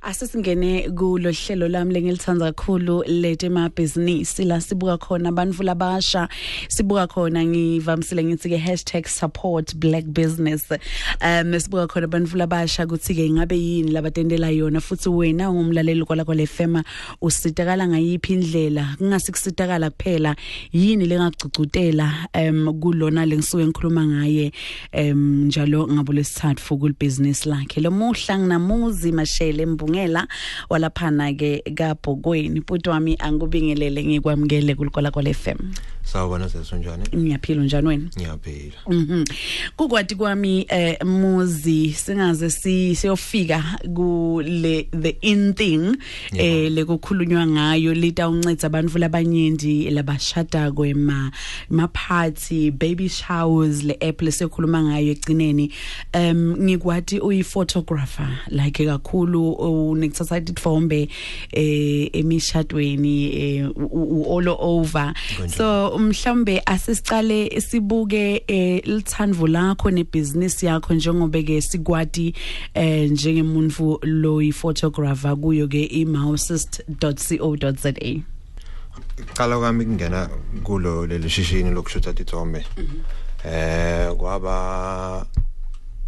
Asisingene kulo hlelo lami lengilithanda kakhulu letemabhizinisi, la sibuka khona abantu labasha, sibuka khona, ngivamisile ngithi ke #SupportBlackBusiness. Sibuka khona abantu labasha ukuthi ke ingabe yini labatendela yona, futhi wena ungumlaleli kwala kwale FM usitakala ngayiphi indlela, kungasikusitakala kuphela, yini lengagcugcutela kulona lengisuke ngikhuluma ngaye njalo ngabo lesithathu kulibhizinisi lakhe. Lomuhla nginaMuzi Mashele Mbungela walaphana ke kaBhokweni. Bhuti wami, angikubingelele, ngikwamukele kuLikwala kwale FM. Sawubona sesi, unjani? Ngiyaphila, njani wena? Ngiyaphila. Kukwati kwami, Muzi, singaze siyofika kule the in thing lekukhulunywa ngayo litawunceda abantu labanyenti labashada kwema ma party, baby showers, le app lesikhuluma ngayo egcineni. Ngikwati uyi photographer like kakhulu, unekuthatha itithombe emishadweni, all over. So mhlambe asisicale sibuke lithandvo lakho nebusiness yakho, njengoba ke sikwati njengemuntu lo photographer kuyo ke imausist.co.za. Qala kwami kungena kulo leli shishini lokushutha tithombe kwaba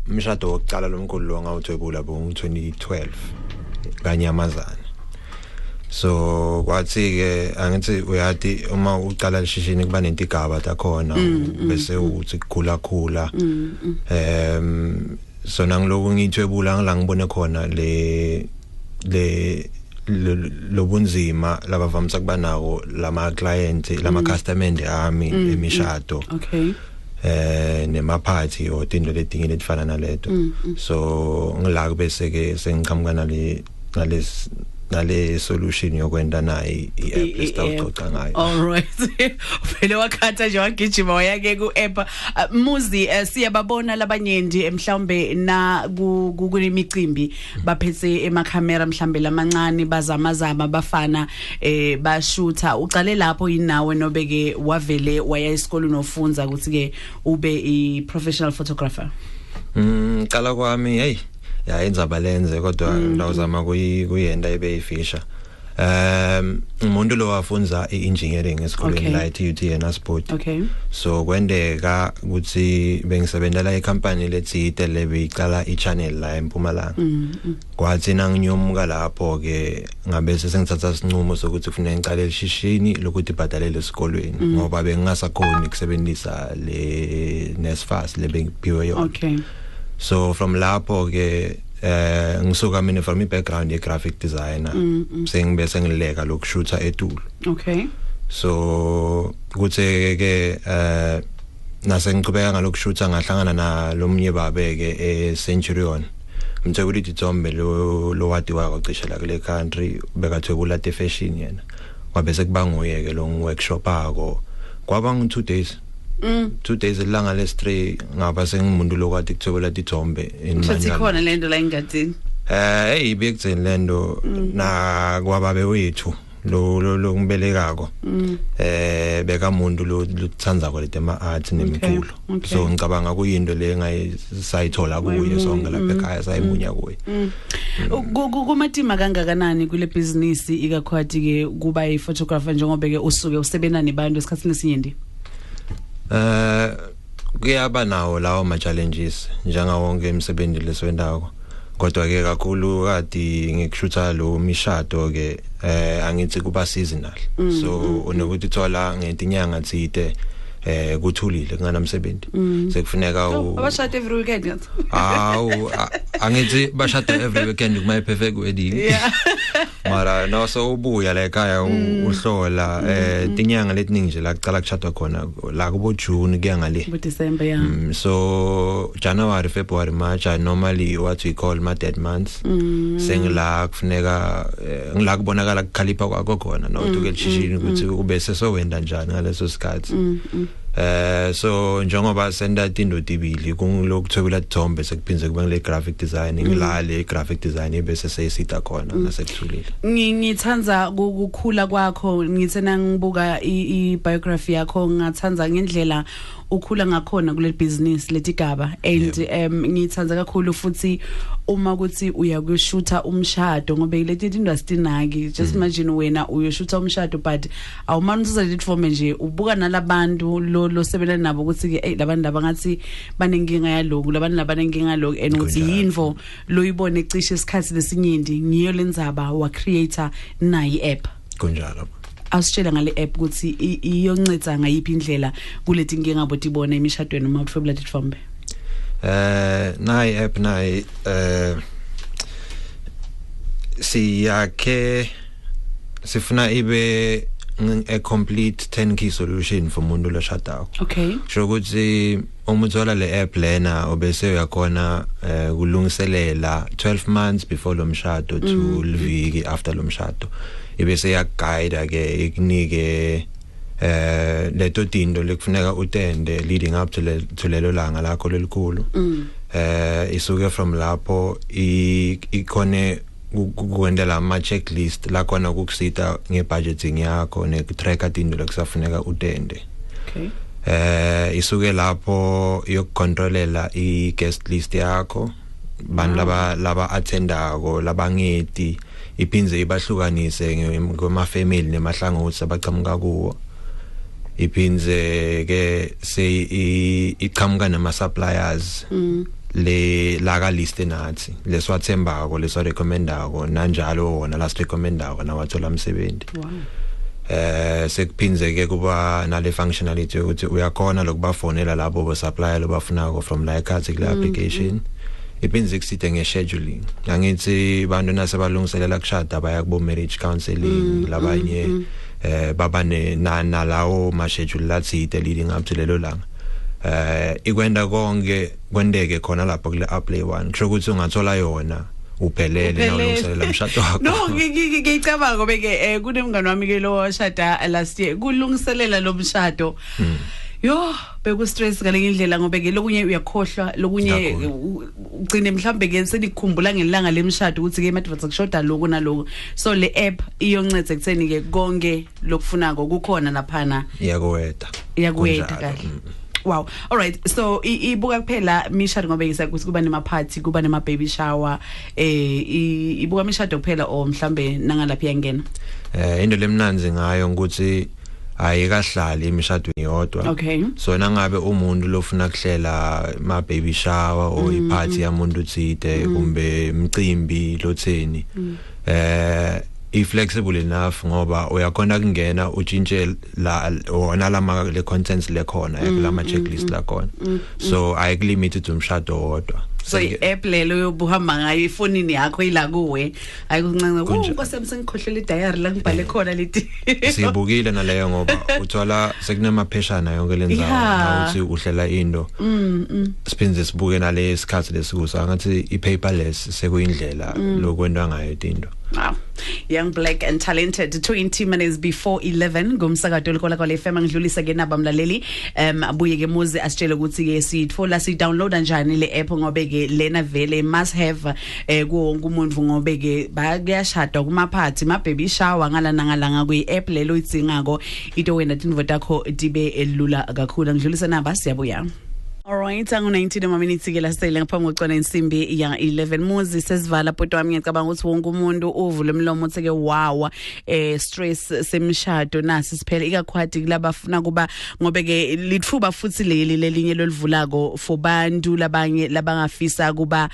umshado wokuqala lomkhulu lo ngawuthwebula bo 2012 kanyamazana. So kwathi ke angithi uyati, uma uqala lishishini kuba nentigaba takhona, bese uthi kukhula khula. So nangiloku ngithwebula, ngila ngibone khona le lobunzima labavamisa kuba nawo lama client, lama customer ami emishado nemaphathi or tinto letinye letifana naleto. So ngila bese ke sengiqhamuka nale solution yokwenta nayi i-app lesitawucoca ngayo. All right, vele wakhatha nje, wagijima wayake ku app. Muzi, siyababona labanyenti mhlawumbe na kunemicimbi baphethe emakhamera mhlawumbe lamancane, bazamazama bafana bashutha. Ucale lapho yini nawe, nobe ke wavele waya esikolweni nofunza ukuthi ke ube i professional photographer? Qala kwami, hey, ya, indzaba lenze, kodwa ngawuzama kuyenda ibe ifisha. Umuntu lo wafunza i-engineering esikolweni la e-TUT eNaspoti. So kwendeka ukuthi bengisebenzela icompany letsite lebeyicala i-channel la eMpumalanga. Kwathi nanginyomuka lapho ke, ngabe sengithatha isinqumo sokuthi kufanele ngicale lishishini lokuthi ibhadalele esikolweni, ngoba bengingasakhoni ukusebenzisa le NSFAS lebengiphiwe yona. So from lapho ke ngisuka mina from i background ye graphic designer, sengibe sengileka lokushutha etulu. So kuthe ke nase ngiqhubeka ngalokushutha, ngahlangana nalomunye babe ke e Centurion, umthwebuli tithombe lo wadiwa kwacishe la kule country, bekathwebula te fashion yena. Kwabe sekuba nguye ke lo workshop ako, kwaba ngu 2 days. 2 days, ilanga lesi-3 ngaba sengimuntu lokwathi kuthwebula tithombe in Futhi manual. Khona lento la engadini. Hey, bekugcini lento na kwababe wethu lo ngibelekako. Bekamuntu lo lutsandza kwalete ama art nemiculo. So ngicabanga kuyinto le engayisayithola kuye sonke lapha ekhaya, sayimunya kuye. Kumatima kangakanani kule business, ikakhulukazi ke kuba i photographer, njengoba ke usuke usebenza nebantu esikhathini esinyenti? Kuyaba nawo lawo ma challenges njenga wonke imisebenzi leswendako, kodwa ke kakhulu kade ngikushutha lo mishado ke, angithi kuba seasonal, so unokuthi thola ngetinyanga tsite kuthulile, kunganamsebenzi, sekufuneka Abashada every weekend yathi. Awu, angithi bashada every weekend kuma perfect wedding. Mara no, so ubuya la ekhaya, uhlola tinyanga letiningi nje la kucala kushadwa khona la kubo June kuya ngale. Bo December, yeah. So January, February, March are normally what we call my dead months. Sengila kufuneka ngila kubonakala kukhalipha kwakho khona nokuthi lishishini ukuthi ube sesowenda njani ngaleso sikhathi. So njengoba senda tinto tibili kungilokuthwebula tithombe, sekuphindze kube ngile graphic design, ngilale graphic design bese seyisita khona nasekuthulile. Ngithanda ukukhula kwakho. Ngithe nangibuka i biography yakho, ngathanza ngendlela Ukhula ngakhona kule business letigaba and ngithanda kakhulu futhi uma ukuthi uya kushutha umshado, ngoba leti industry naki, just imagine wena uyoshutha umshado, but awumane uthatha lethombe nje, ubuka nalabantu lo sebenza nabo ukuthi ke, hey, labantu laba ngathi banenkinga yaloku, labantu laba banenkinga yaloku, and uthi yinvo loyibone cishe isikhathi lesinyindi, ngiyo lenzaba wa create-a nayi app. Kunjalo. Asitshela ngale app ukuthi iyonceda ngayiphi indlela kuleti inkinga botibona emishadweni uma uthwebula titfombe. Nayi app, nayi siyakhe, sifuna ibe a complete turnkey solution for umuntu loshadako. Sho ukuthi uma uthola le app lena, obese uyakhona kulungiselela 12 months before lo mshado to liviki after lo mshado, ibese iyaguide ke, ikunike leto tinto lekufuneka utende leading up to lelo langa lakho lelikhulu. Isuke from lapho ikhone kukwendela ama checklist la khona ukukusita ngebudgeting yakho nekutracka tinto lekusafuneka utende. Isuke lapho yokucontrolela i-guest list yakho, bantu laba attendako, labangeti, iphindze ibahlukanise ngema family nemahlangothi abachamuka kuwo. Iphindze ke se iqhamuka nama suppliers le laka list nathi leswathembako, leswa recommendako, nanjalo wona last recommendako nawathola umsebenzi. Sekuphinze ke kuba nale functionality ukuthi uyakhona lokubafonela labo bo supplier lobafunako from la ekhathi kule application. Iphindze kusite nge-scheduling. Angithi bantu nasebalungiselela kushada baya kubo marriage counseling, labanye baba ne nalawo ma schedule lathide leading up to lelo langa. Ikwenda konke kwendeke khona lapho kule app le one, kusho ukuthi ungathola yona uphelele nawulungiselela umshado wakho. No, ngicabanga ngoba ke kunemngane wami ke lo washada last year, kulungiselela lo mshado, yo, beku stress ngale indlela, ngoba ke lokunye uyakhohlwa, lokunye ugcine mhlambe ke senikukhumbula ngelanga lemshado ukuthi ke madvodza kushoda lokhu naloku. So le app iyonceda ekutheni ke konke lokufunako kukhona laphana. Iyakuweta. Iyakuweta kahle. Wow. All right. So ibuka kuphela mishado, ngoba ukuthi kuba nema party, kuba nema baby shower, ibuka mishado kuphela or mhlambe nangalapha iyangena? Into lemnanzi ngayo ukuthi ayikahlali emishadweni yodwa. So nangabe umuntu lofuna kuhlela ma baby shower or iparty yamuntu uthide kumbe umcimbi lotheni, i flexible enough ngoba uyakhona kungena utshintshe la wona lama le contents lekhona kulama checklist la khona, so ayikulimit to umshado wodwa. So i-app lelo yobuhamba ngayo ifonini yakho ila kuwe, ayikuncane. Kunjalo. Nkosi yami, sengikhohlele idayari la ngibhale khona leti. Sibukile naleyo, ngoba uthola sekunamapheshana yonke lendzawo nawuthi uhlela into. Siphindze sibuke nale isikhathi lesikuso, ngathi i-paperless sekuyindlela lokwentwa ngayo izinto. Wow. Young, Black and Talented, 20 minutes before 11 ngumsakato likola kwa FM. Ngidlulisa ke naba mlaleli, abuye ke Muzi asitshele ukuthi ke sithola, si downloada njani le app, ngobe ke lena vele must have kuwo wonke umuntu, ngobe ke bayashada, kuma party, ma baby shower, ngala nangalanga, kuyi app lelo idzingako ito wena tinvo takho dibe lula kakhulu. Ngidlulisa naba, siyabuya. Alright, angu 19 ama minutes ke lasele ngaphambi kokucona insimbi ya 11. Muzi, sesivala bhuti wami, ngiyacabanga ukuthi wonke umuntu uvule umlomo uthi ke wow, stress semshado nasi siphele, ikakhwadi kulabafuna kuba, ngobe ke lithuba futhi leli lelinye lolivulako for bantu labanye labangafisa kuba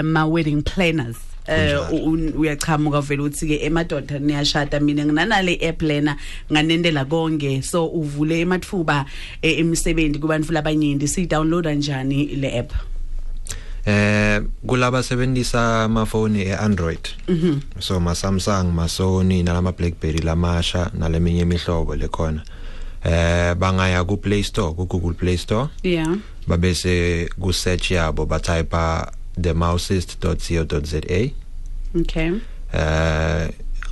ma wedding planners. Uyachamuka vele uthi ke, emadoda niyashada, mina nginanale app lena nganendela konke. So uvule emathuba emisebenzi kubantu labanyenti. Si downloada njani le app? Kulaba sebenzisa amafoni eAndroid, so ma Samsung, ma Sony, nalama BlackBerry lamasha naleminye imihlobo lekhona, bangaya ku Play Store, ku Google Play Store, babese ku search yabo ba type themousist.co.za.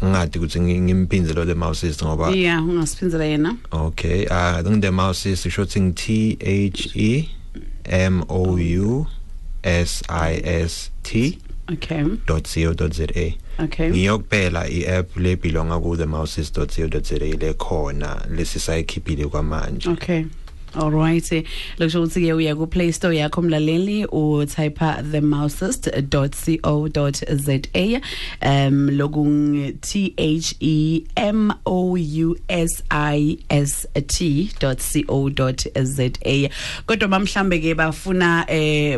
Ngathi ukuthi ngimphinze lo the mousist ngoba Yeah, ungasiphinzela yena. Okay, the mousist isho T H E M O U S I S T .co.za. Ngiyo kuphela i-app le belonga ku themousist.co.za lekhona lesisayikhiphile kwamanje. Okay. All right, lokusho ukuthi ke uya ku Play Store yakho mlaleli, u type themousist.co.za, loku T H E M O U S I S T.co.za. Kodwa mhlambe ke bafuna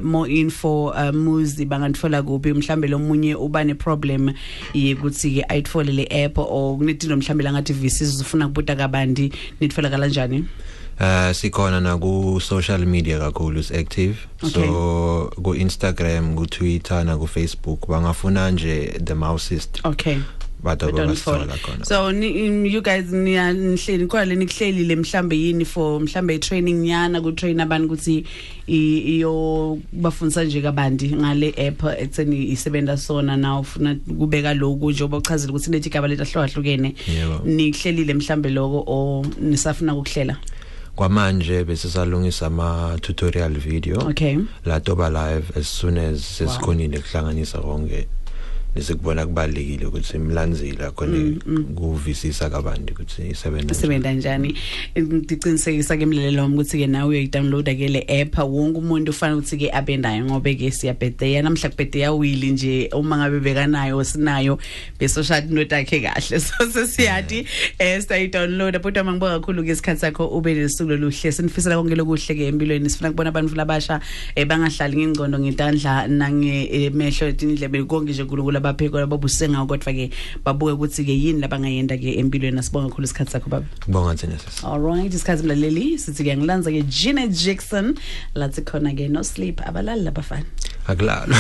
more info, Muzi, bangatfola kuphi? Mhlambe lo munye uba ne problem yekuthi ke ayitfole le app, or kunetino mhlambe langathi visisa, ufuna kubuta kabanti, nitfola kanjani? Sikhona na ku social media kakhulu, is active. So ku Instagram, ku Twitter na ku Facebook, bangafuna nje The Mousist. Bato basithola khona. So you guys niyahleli khona leni kuhlelile mhlambe yini for mhlambe training nyana, ku train abantu ukuthi iyo bafundisa nje kabanti ngale app, ekutheni isebenza sona na ufuna kubeka lokhu, njengoba uchazile ukuthi lethi igaba letahlukahlukene? Nihlelile mhlambe lokho or nisafuna ukuhlela? Kwamanje bese salungisa ama tutorial video la toba live as soon as sesikhonile kuhlanganisa konke lesikubona kubalekile ukuthi imlandzile khona kuvisisa kabanti ukuthi isebenza. Isebenza njani. Ngicinisekisa ke mlaleli wami ukuthi ke nawe uyayidownloada ke le app. Wonke umuntu ufanele ukuthi ke abe nayo, ngoba ke siyabhedeya namhla, kubhedeya wili nje uma ngabe bekanayo, sinayo bese ushada indoda yakhe kahle. So sesiyati sayidownloada. Kodwa mangibonga kakhulu ke isikhathi sakho, ube nesuku loluhle. Sinifisela konke lokuhle ke empilweni. Sifuna kubona abantu labasha bangahlali ngengcondo, ngentandla, nangemehlo, tindlebe, konke nje uNkulunkulu abapheko lababusengawo, kodwa ke babuke ukuthi ke yini labangayenda ke empilweni. Asibonga kakhulu isikhathi sakho, baba. Kubonga thina, sisi. All right, isikhathi mlaleli sithi ke ngilanza ke Gina Jackson, lathi khona ke no sleep, abalali labafana. Akulalo.